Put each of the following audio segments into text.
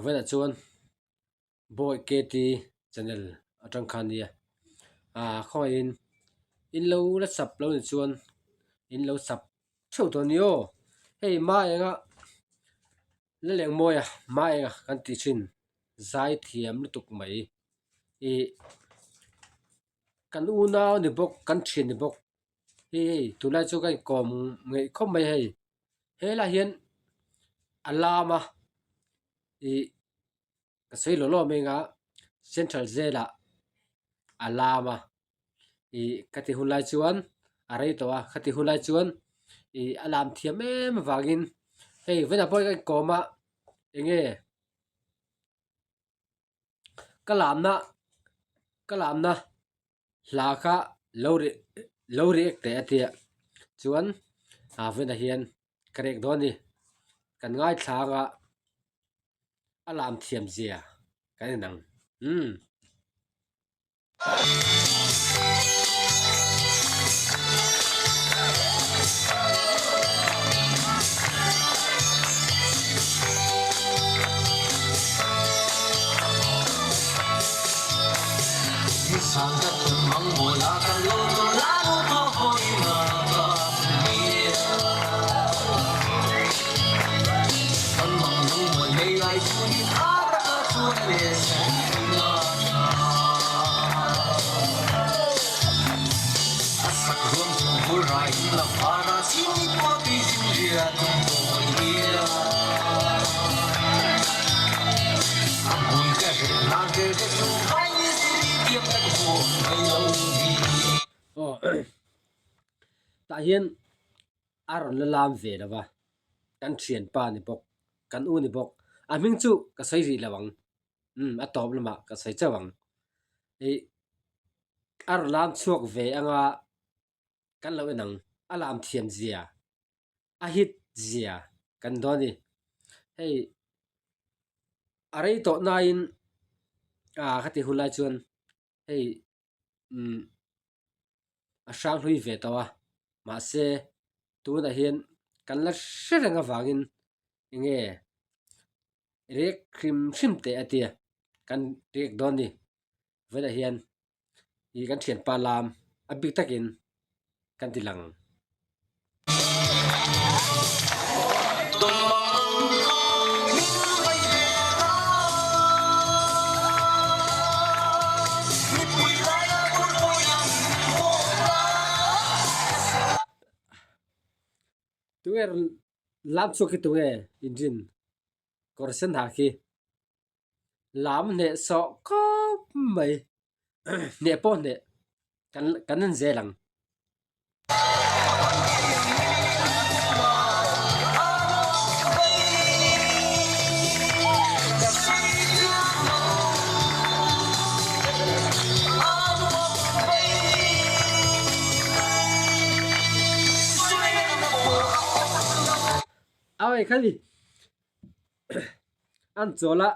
Vawiinah chuan Bawi KT channel atang khan nia ah khawngaihin in lo la sub lo ni chuan in lo sub theuh tawh a ni aw hei Maenga Lalengmawia Maenga kan tih thin zai thiam lutuk mai ih kan unau ni bawk kan thian ni bawk hei hei tunlai chu ka inkawm ngeih khawp mai hei helaiah hian a lam a ih ka sawi lawh lawh mai ang a central jail ah a lam a ih ka ti hun lai chuan a rei tawh a ka ti hun lai chuan ih a lam thiam em avangin hei vawiinah pawh ka inkawm a eng nge ka lamna ka lamna hla kha lo reh lo react teh a tia chuan ah vawiinah hian ka react dawn a ni kan ngaithla ang a a lam thiam zia kan en ang umm. Aw tah hian a rawn la lam ve lo va kan thianpa ni bawk kan u ni bawk a hming chu ka sawi rih lo ang umm a tawp lamah ka sawi chauh ang ih a rawn lam chhuak ve anga kan lo en ang a lam thiam zia a hit zia kan dawn a ni hei a rei tawh nain ah ka tih hun lai chuan hei umm a hrang hlui ve tawh a mahse tunah hian kan la hre reng avangin eng nge rek hrim hrim teh a tia kan rek dawn a ni vawiinah hian ih kan thianpa lam a bik takin kan ti lang. Tunge lam chhuak khi tunge inrin kawr sen ha khi lam hneh sawh khawp mai hneh pawh hneh kan kan en zel ang. Awei khali an chawl a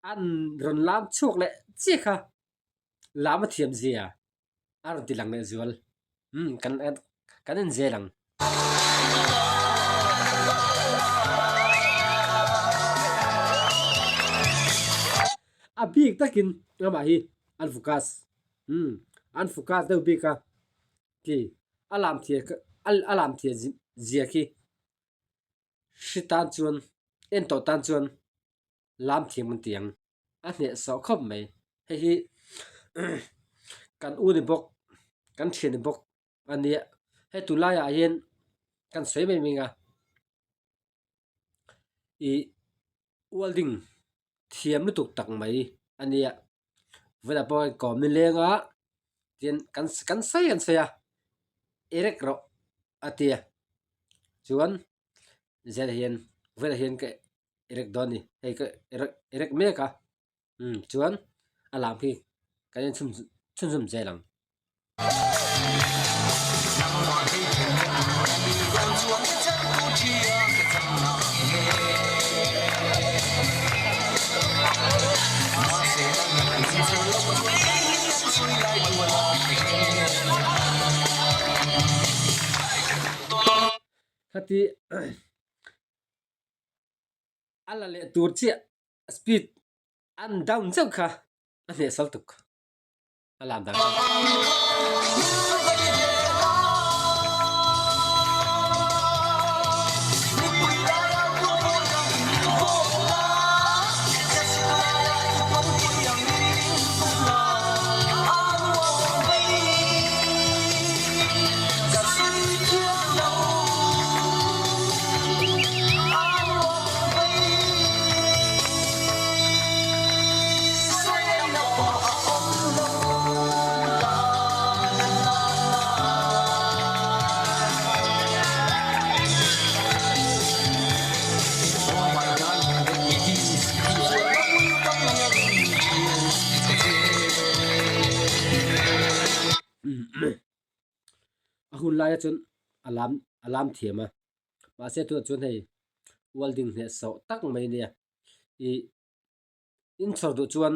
an rawn lam chhuak leh chiah kha lam a thiam zia a rawn ti lang leh zual umm kan kan en zel ang. A bik takin amah hi an focus umm an focus deuh bik a khi a lam thia a lam thia zia khi hri tan chuan en tawh tan chuan lam thiam an ti ang a hneh sawh khawp mai hei hi kan u ni bawk kan thian ni bawk a nia hei tunlaiah hian kan sawi mai mai a ih welding thiam lutuk tak mai a nia vawiinah pawh hei kawm nileng a tin kan kan sawi kan sawi a erek rawh a tia chuan zela hian vawiinah hian ka erek dawn a ni hei ka erek erek mek a umm chuan a lam khi kan en chhun chhunzawm zel ang. Khati a la leh tur chiah. A speed an down zeuh kha a hneh sal tuk a lam dan kha. A hun laia chuan a lam a lam thiam a mahse tunah chuan hei welding hneh sawh tak mai ania ih inchhawr duh chuan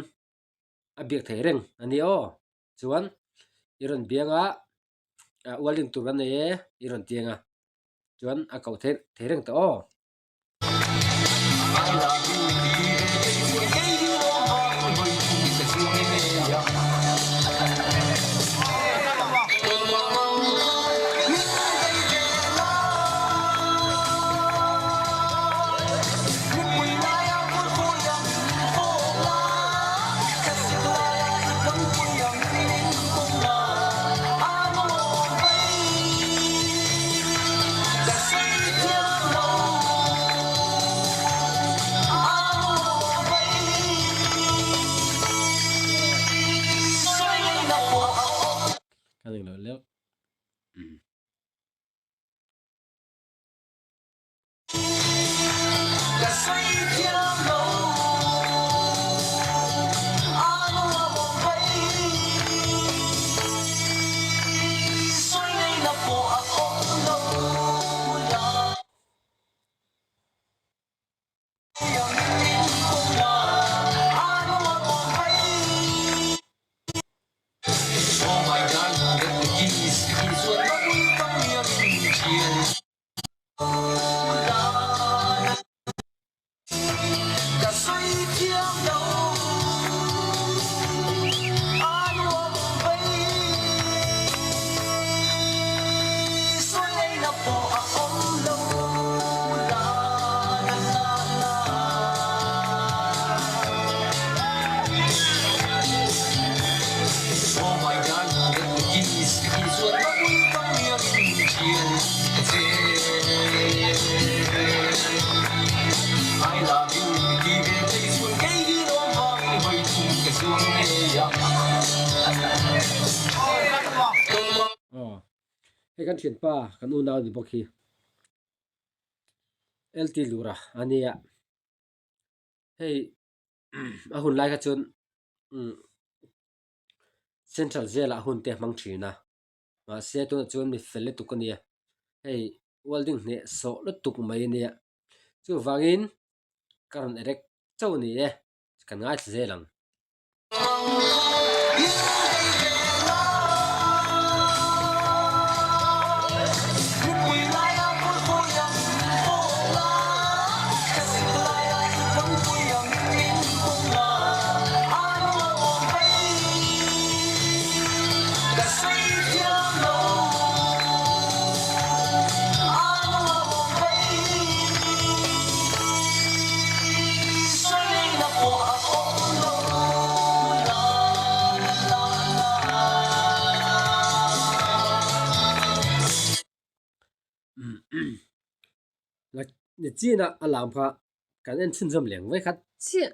a biak thei reng a ni aw chuan i rawn biang a ah welding tur a nei e i rawn tiang a chuan a koh theih thei reng tawh aw. Aw hei kan thianpa kan unau ni bawk hi LT Lura a nia hei a hun lai kha chuan umm central jail ah hun te a hmang thin a mahse tunah chuan mi fel lutuk a nia hei welding hneh sawh lutuk mai a nia chuvangin ka rawn erect chauh a ni e kan ngaithla zel ang. Nichin a a lam kha kan en chhunzawm leng vek khat chiah.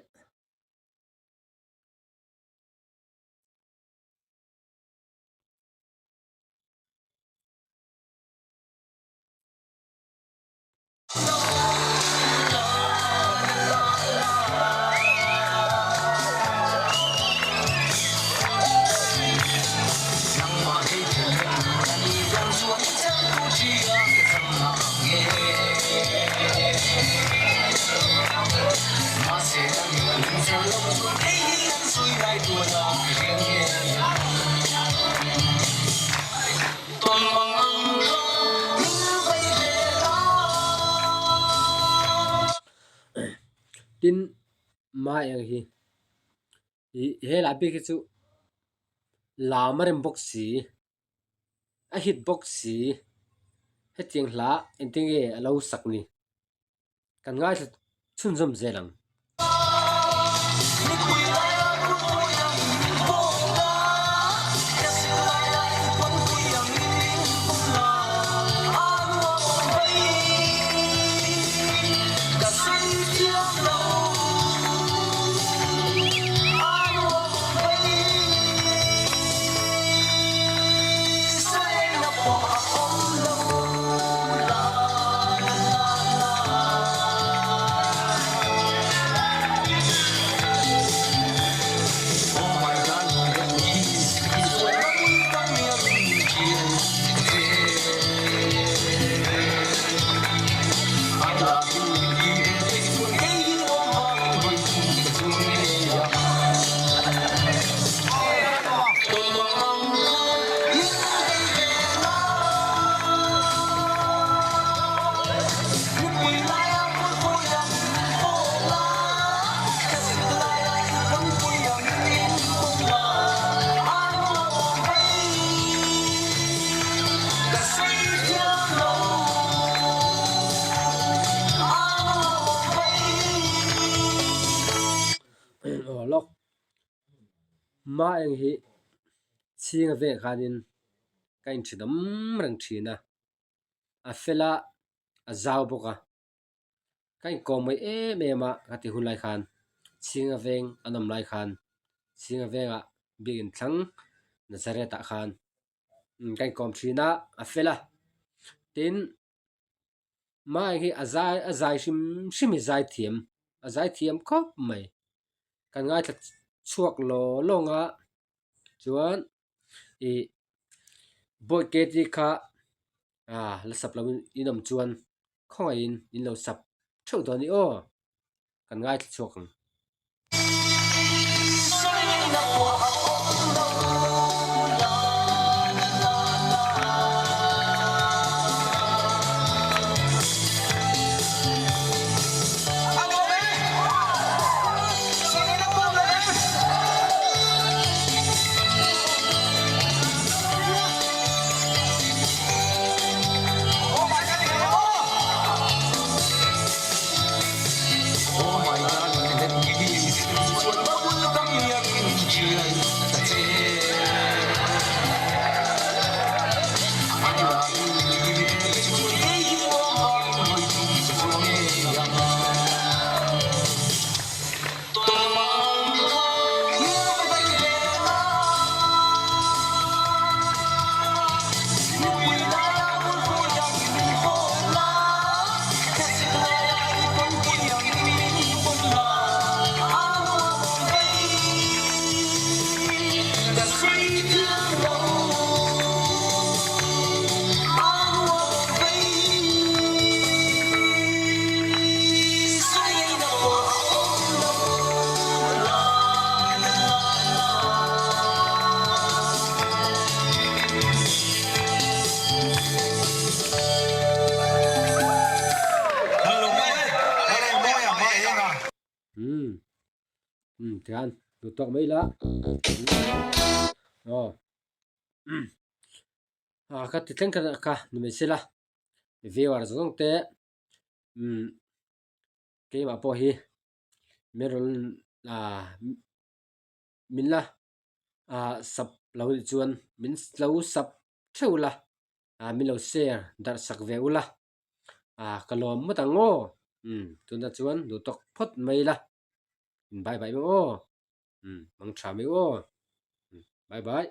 Tin. Ma eng hi ih he lah bik hi chu lam a rem bawk si a hit bawk si hetiang hla engtin nge a lo sak ni kan ngaithla chhunzawm zel ang. Aw lawk ma eng hi chhinga vek khanin ka inthinawm reng thin a a fel a a zau bawk a ka inkawm mai em em a ka ti hun lai khan chhinga veng an awm lai khan chhinga vengah biakin thlang Nazareth ah khan ka inkawm thin a a fel a tin Mai hi a zai a zai hrim hrim hi zai thiam a zai thiam khawp mai kan ngaithla chhuak law lawng a chuan ih bawihte te kha ah la sap loh in awm chuan khawngaihin in lo sap theuh dawn a ni aw. Kan ngaithla chhuak ang. Umm tihian duh tawk mai ila aw ah ka ti thleng kha kha ni mai se la viewer zawng zawng te umm keimah pawh hi min rawn ah min la ah sap lo nih chuan min lo sap theuh la ah min lo share darh sak ve ula ah ka lawm ngawt ang aw umm tunah chuan duh tawk phawt mai ila in bye bye mai aw umm mang tha mai aw bye bye.